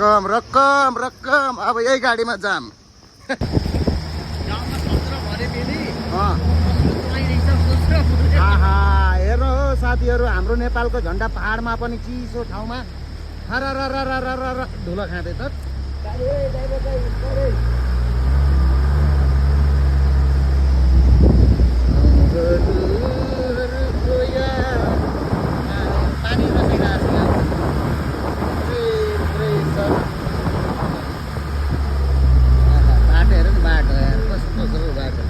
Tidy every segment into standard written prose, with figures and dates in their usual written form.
रकम रकम रकम अब यही गाडीमा जाम हेर्नु साथीहरू हाम्रो नेपालको झन्डा पहाडमा पनि चिसो ठाउँमा धुलो खाँदै त पानी रसाइरहेको छ बाटो हेर नि बाटो कस्तो छ बाटो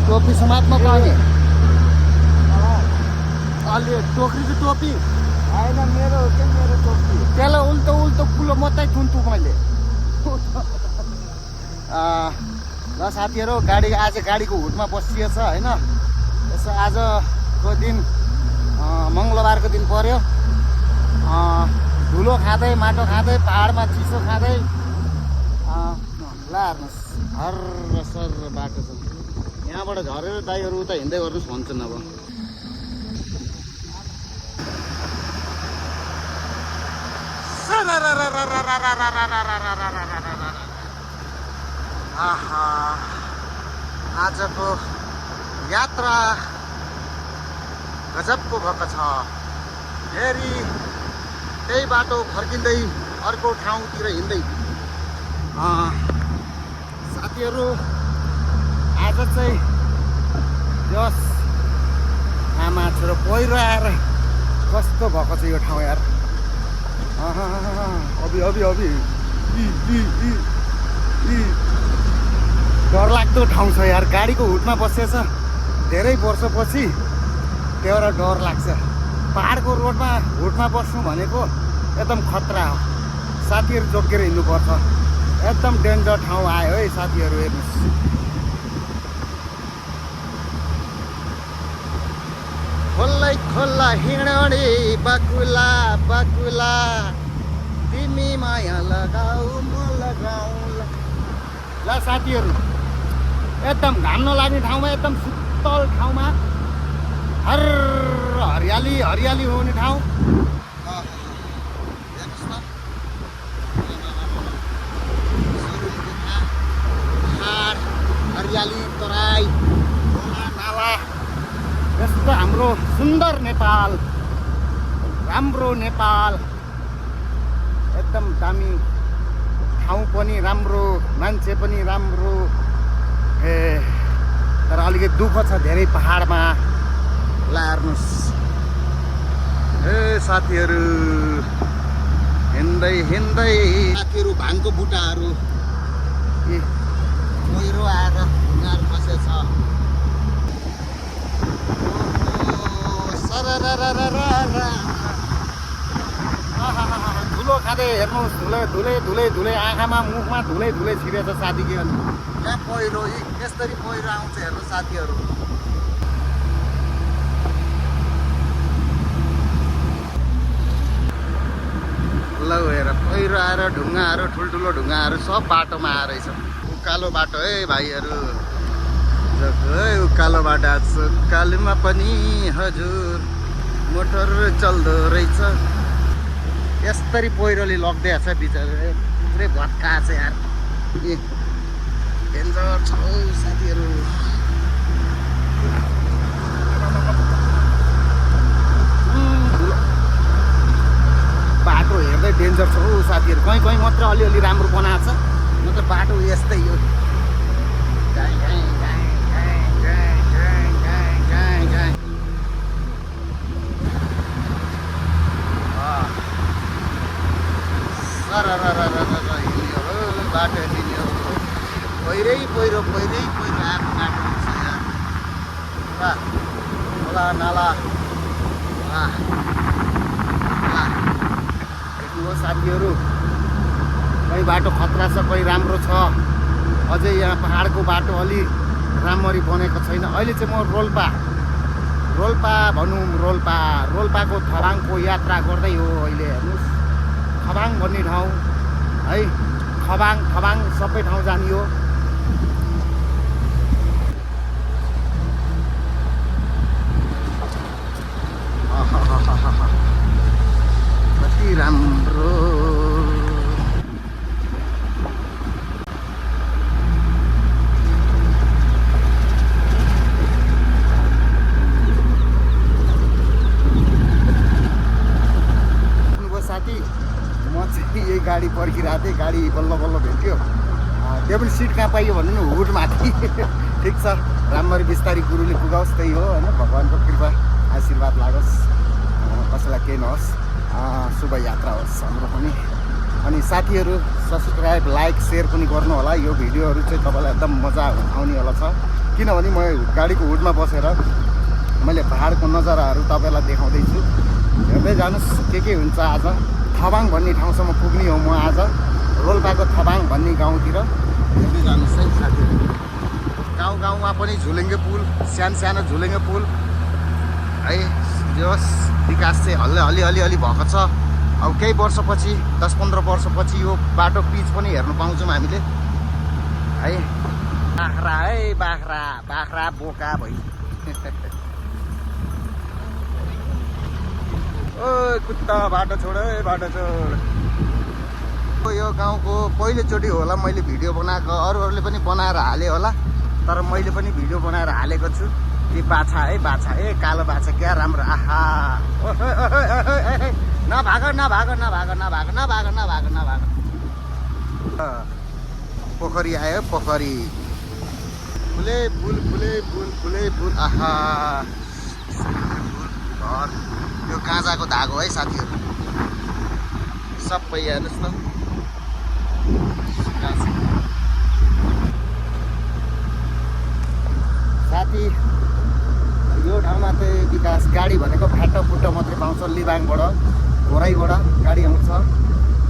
टोपी समात्न पर्ने अलि टोक्रीको टोपी होइन मेरो टोपी त्यसलाई उल्टो उल्टो कुलो मात्रै थुन्छु मैले ल साथीहरू आज गाडीको हुडमा बसिएछ होइन यसो आजको दिन मङ्गलबारको दिन पर्यो धुलो खाँदै माटो खाँदै पहाडमा चिसो खाँदै ल हेर्नुहोस् हर सर बाटो छ यहाँबाट झरेर दाइहरू उता हिँड्दै गर्नुहोस् भन्छन् अब आजको यात्रा गजबको भएको छ फेरि त्यही बाटो फर्किँदै अर्को ठाउँतिर हिँड्दै साथीहरू आज चाहिँ जस आमा छोरो पहिरो आएर कस्तो भएको छ यो ठाउँ यार अभि डरलाग्दो ठाउँ छ यार गाडीको हुडमा बसेछ धेरै वर्षपछि त्यही भएर डर लाग्छ पहाडको रोडमा हुडमा बस्नु भनेको एकदम खतरा हो साथीहरू जोगिएर हिँड्नुपर्छ एकदम डेन्जर ठाउँ आयो है साथीहरू हेर्नुहोस् खोल्लै खोल्ला हिँडे बाकुला बाकुला तिमी माया लगाऊ म लगाऊ ल साथीहरू एकदम घाम नलाग्ने ठाउँमा एकदम शीतल ठाउँमा हरियाली हरियाली हुने ठाउँ हरियाली तराई नाला यस्तो हाम्रो सुन्दर नेपाल राम्रो नेपाल एकदम दामी ठाउँ पनि राम्रो मान्छे पनि राम्रो तर अलिकति दुःख छ धेरै पहाडमा ल हेर्नुहोस् साथीहरू हिँड्दै हिँड्दै साथीहरू भाङको बुट्टाहरू पहिरो आएर ढुङ्गाहरू बसेछ धुलो खाँदै हेर्नुहोस् धुलै आँखामा मुखमा धुलै छिरेछ साथी के भन्नु यहाँ पहिरो यसरी पहिरो आउँछ हेर्नु साथीहरू ल हेर पहिरो आएर ढुङ्गाहरू ठुल्ठुलो ढुङ्गाहरू सब बाटोमा आएछ उकालो बाटो है भाइहरू उकालो बाटो उकालोमा पनि हजुर मोटर चल्दो रहेछ यसरी पहिरोले लग्दै छ बिचरा पुरै भत्का छ यार डेन्जर छ साथीहरू बाटो हेर्दै डेन्जर छ हौ साथीहरू कहीँ मात्र अलिअलि राम्रो बनाएको छ नत्र बाटो यस्तै हो बाटो हिँड्यो पहिरो आएको बाटो खोला नाला देख्नु साथीहरू कहीँ बाटो खतरा छ कहीँ राम्रो छ अझै यहाँ पहाडको बाटो अलि राम्ररी बनेको छैन अहिले चाहिँ म रोल्पा भनौँ रोल्पाको थबाङको यात्रा गर्दै हो अहिले हेर्नुहोस् खबाङ भन्ने ठाउँ है खबाङ सबै ठाउँ जाने हो थिएँ, गाडी बल्ल बल्ल भेट्यो। त्यो पनि सिट कहाँ पाइयो भन्नु नि, हुडमाथि। ठिक छ, राम्ररी बिस्तारी गुरुले पुगाओस्, त्यही हो होइन। भगवान्को कृपा आशीर्वाद लागोस्, कसैलाई केही नहोस्, शुभ यात्रा होस् हाम्रो पनि। अनि साथीहरू सब्सक्राइब लाइक सेयर पनि गर्नु होला। यो भिडियोहरू चाहिँ तपाईँलाई एकदम मजा आउने होला छ, किनभने म गाडीको हुडमा बसेर मैले पहाडको नजाराहरू तपाईँलाई देखाउँदैछु। हेर्दै जानुहोस् के हुन्छ। आज थबाङ भन्ने ठाउँसम्म पुग्ने हो म आज, रोल्पाको थबाङ भन्ने गाउँतिर। हेर्दै जानुहोस् है साथीहरू। गाउँ गाउँमा पनि झुलेङ्गे पुल, सानो झुलेङ्गे पुल है। जस विकास चाहिँ अलिअलि भएको छ। अब केही वर्षपछि 10-15 वर्षपछि यो बाटो पिच पनि हेर्नु पाउँछौँ हामीले है। बाख्रा है, बाख्रा बोका भई। ओ कुत्ता बाटो छोड है, बाटो छोड। यो गाउँको पहिलोचोटि होला मैले भिडियो बनाएको, अरूहरूले पनि बनाएर हाले होला, तर मैले पनि भिडियो बनाएर हालेको छु। यो बाछा है, बाछा ए कालो बाछा क्या राम्रो। आहा नभाग। पोखरी आयो, पोखरी। फुले फुल। आहा घर यो गाँजाको धागो है साथीहरू, सबै हेर्नुहोस् न। साथी यो ठाउँमा चाहिँ विकास गाडी भनेको फाटो मात्रै पाउँछ। लिबाङबाट घोराइबाट गाडी आउँछ,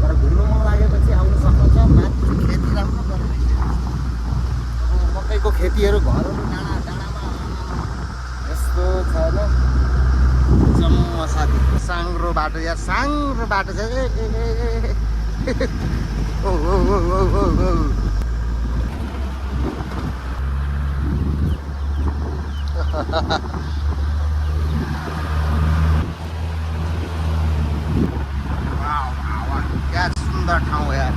तर घुम्नु मन लागेपछि आउनु सक्नुहुन्छ। माथि खेती राम्रो गरिरहेछ, मकैको खेतीहरू, घरहरू डाँडामा यस्तो छ होइन। जम्मा साथी साङ्ग्रो बाटो, या साङ्ग्रो बाटो छ। ओ क्या सुन्दर ठाउँ यार।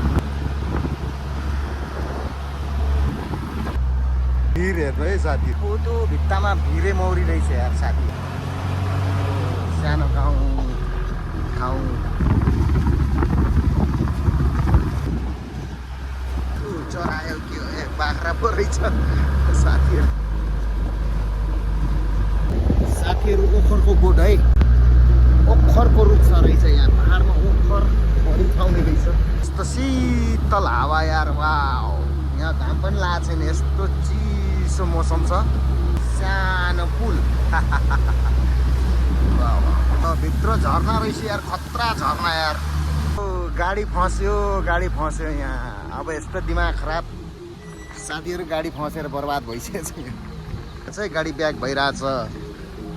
भिर हेर्नु है साथी, फोटो भित्तामा भिरे मौरी रहेछ यार साथी। सानो गाउँ ठाउँ। चरायो के हो, बाख्रा पो रहेछ साथीहरू। ओखरको बोट है, ओखरको रुख छ रहेछ यहाँ पहाडमा। ओखर भरि ठाउँले रहेछ। यस्तो शीतल हावा यार, वाउ। यहाँ घाम पनि लागेको छैन, यस्तो चिसो मौसम छ। सानो पुल। भित्र झर्ना रहेछ यार, खतरा झर्ना यार। गाडी फस्यो यहाँ। अब यस्तो दिमाग खराब साथीहरू, गाडी फसेर बर्बाद भइसकेको छ। गाडी ब्याग भइरहेछ।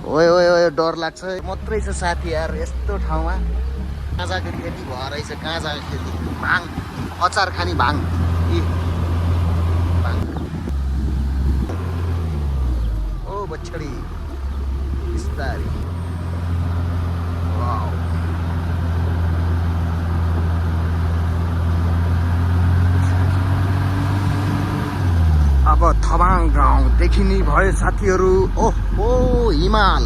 ओए डर लाग्छ मात्रै छ साथी यार यस्तो ठाउँमा। गाँजाको खेती भएर रहेछ, गाँजाको खेती। भाङ अचार खाने भाङ। ओ बछडी बिस्तारी। अब थबाङ गाउँ देखिने भयो साथीहरू। ओहो हिमाल,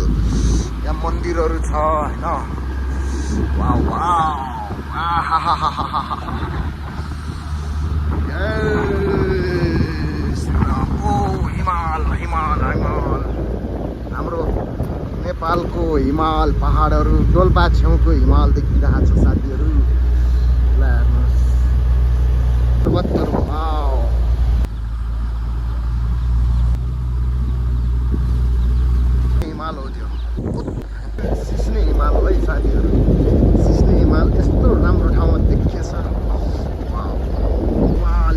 यहाँ मन्दिरहरू छ होइन। वाउ ओ हिमाल। हाम्रो नेपालको हिमाल पहाडहरू, डोल्पा छेउको हिमाल देखिरहेको छ साथीहरू। ल हेर्नुहोस्, हिमाल हो त्यो, सिस्ने हिमाल है साथीहरू। सिस्ने हिमाल यस्तो राम्रो ठाउँमा देखिएछ।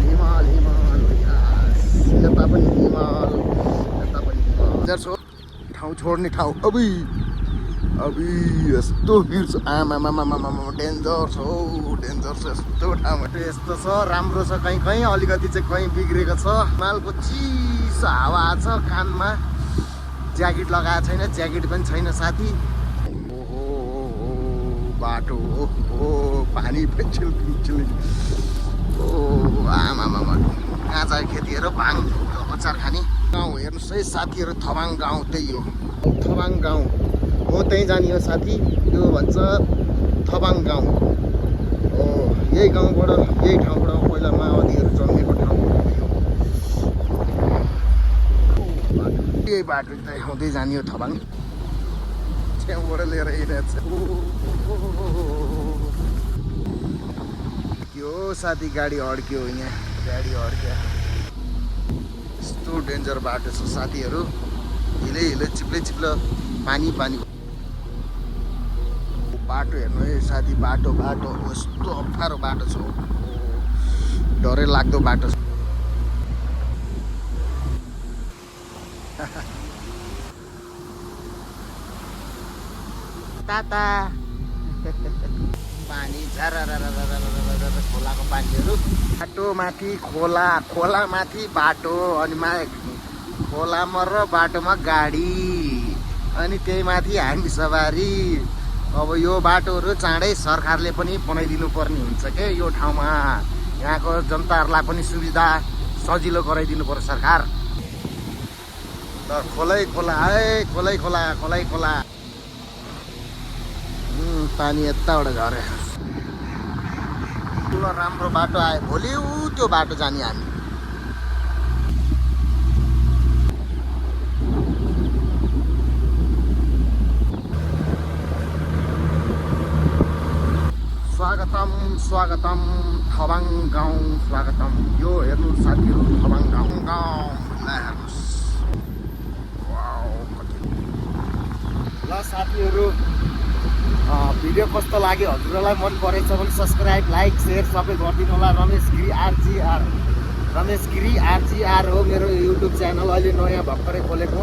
हिमाल यता पनि हिमाल, यता पनि हिमाल। ठाउँ छोड्ने ठाउँ। अबि यस्तो भिड छ, डेन्जर छ हौ, डेन्जर छ यस्तो ठाउँमा। यस्तो छ, राम्रो छ कहीँ अलिकति चाहिँ कहीँ बिग्रेको छ। हिमालको चिसो हावा छ कानमा। ज्याकेट लगाएको छैन, ज्याकेट पनि छैन साथी। ओहो बाटो, ओहो पानी पिछिल। ओ आमा गाँजा खेतीहरू, भाङ अचार खाने गाउँ। हेर्नुहोस् है साथीहरू, थबाङ गाउँ त्यही हो। थबाङ गाउँ हो, त्यहीँ जाने हो साथी। यो भन्छ थबाङ गाउँ। ओ यही गाउँबाट यही ठाउँबाट पहिला माओवादीहरू जन्मेको ठाउँ हो यो। यही बाटो त हुँदै जाने हो थबाङ, त्यहाँबाट लिएर हिँडेछ। यो साथी गाडी अड्क्यो, यहाँ गाडी अड्क्यो। यस्तो डेन्जर बाटो छ साथीहरू, हिलै हिलो चिप्लै चिप्लो पानी पानी बाटो हेर्नु है साथी। बाटो बाटो कस्तो अप्ठ्यारो बाटो छ, डरै लाग्दो बाटो छ। ताता पानी खोलाको पानीहरू, बाटो माथि खोला, खोला माथि बाटो, अनि खोलामा र बाटोमा गाडी, अनि त्यही माथि हामी सवारी। अब यो बाटोहरू चाँडै सरकारले पनि बनाइदिनु पर्ने हुन्छ के यो ठाउँमा। यहाँको जनताहरूलाई पनि सुविधा सजिलो गराइदिनु पर्छ सरकार। तर खोलै खोला है, खोलै खोला, खोलै खोला। पानी यताबाट झऱ्यो। ठुलो राम्रो बाटो आयो, भोलि त्यो बाटो जाने हामी। स्वागतम स्वागतम थबाङ गाउँ, स्वागतम। यो हेर्नु साथीहरू, थबाङ गाउँ हेर्नुहोस्। ल साथीहरू, भिडियो कस्तो लाग्यो, हजुरहरूलाई मन परेछ भने सब्सक्राइब, लाइक, सेयर सबै गरिदिनु होला। रमेश गिरी आरजिआर हो मेरो युट्युब च्यानल, अहिले नयाँ भर्खरै खोलेको।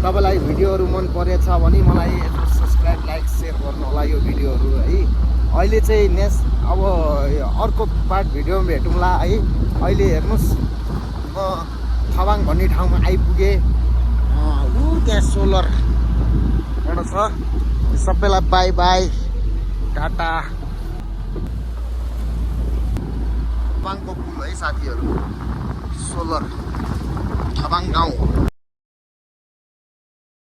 तपाईँलाई भिडियोहरू मन परेछ भने मलाई सब्सक्राइब, लाइक, सेयर गर्नु होला यो भिडियोहरू है। अहिले चाहिँ अब अर्को पार्ट भिडियोमा भेटौँला है। अहिले हेर्नुहोस्, म थबाङ भन्ने ठाउँमा आइपुगेँ। त्यहाँ सोलर एउटा छ। सबैलाई बाई बाई, टाटा। थबाङको पुल है साथीहरू, सोलर, थबाङ गाउँ।